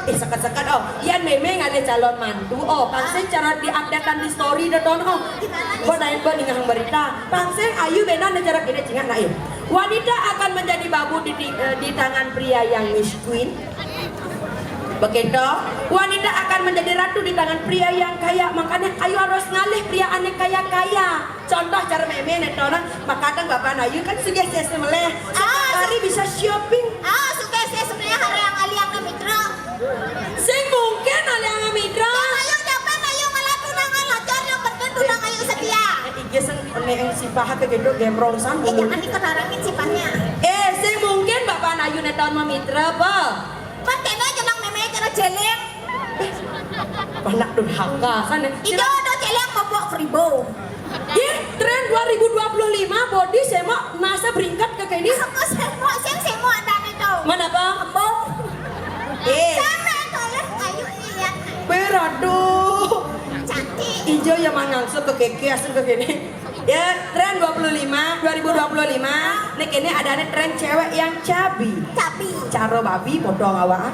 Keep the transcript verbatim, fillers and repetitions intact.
Seket-seket, oh, yan mémé ngalih calon mantu, oh, pang sing cara di-update-an di story dah ton, oh. Bo naik bo ningah berita, pang sing ayu bénan cara kéné cingak naik. Wanita akan menjadi babu di, di, eh, di tangan pria yang miskin. Begitu, wanita akan menjadi ratu di tangan pria yang kaya. Makanya ayu harus ngalih pria ané kaya-kaya. Contoh cara mémé né ton, makadang Bapak Ayu kan sugih sih meleh. Setiap hari bisa shopping. Ah, sugih sih sebenarnya hari yang aliang mitra. Sing mungkin aliang mitra. Ayu nyapan ayu malah tunangan lancar yang penting tunang ayu setia. Eh, iya sing pené sipah ke gitu gembrong san. Eh, jangan diketarangin sifatnya. Eh, sing mungkin Bapak Ayu né ton mamitra apa? Kan kena jenang mémé cara jeling. Anak durhaka kan ya. Itu ada jeling bobok seribu. Ih, tren dua ribu dua puluh lima body semok masa beringkat ke ini. Aku semok, sing semok ada itu. Mana apa? Embung. Eh. Sama kalau ayu lihat. Beradu. Cantik. Ijo ya mangangsut ke keke asal ke kene. Ya, tren dua puluh lima, dua ribu dua puluh lima. Nek ini ada nih tren cewek yang cabi. Cabi. Caro babi, potong awak.